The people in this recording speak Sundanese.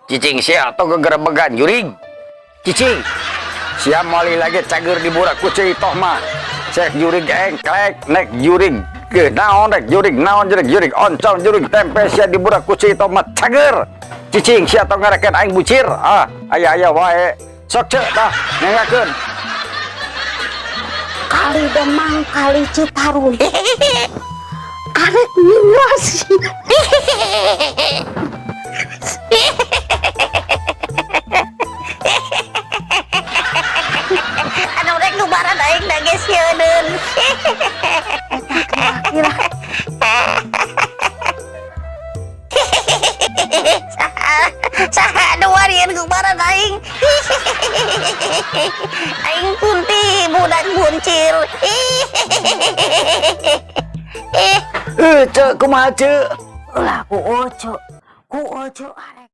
Cicing sia atau gegerebegan jurig. Cicing. Sia moal lagi cager diburak ku Ceu Itoh mah. Cek jurig engklek, nek jurig ke naon, rek jurig naon, jurig jurig oncom, jurig tempe, sia diburak ku Ceu Itoh mah cager. Cicing sia tong ngareken aing bucir. Ah, aya aya wae. Sok Ceu tah nyengakeun. Kali Demang, kali Citarum. Arek minus. Anu rek gubaran aing da geus sieun. Kira Saha anu warieun gubaran aing? Aing kunti budak buncir. Eh, Ceu, kumaha Ceu? Lah ku Ojo. Ku Ojo arek.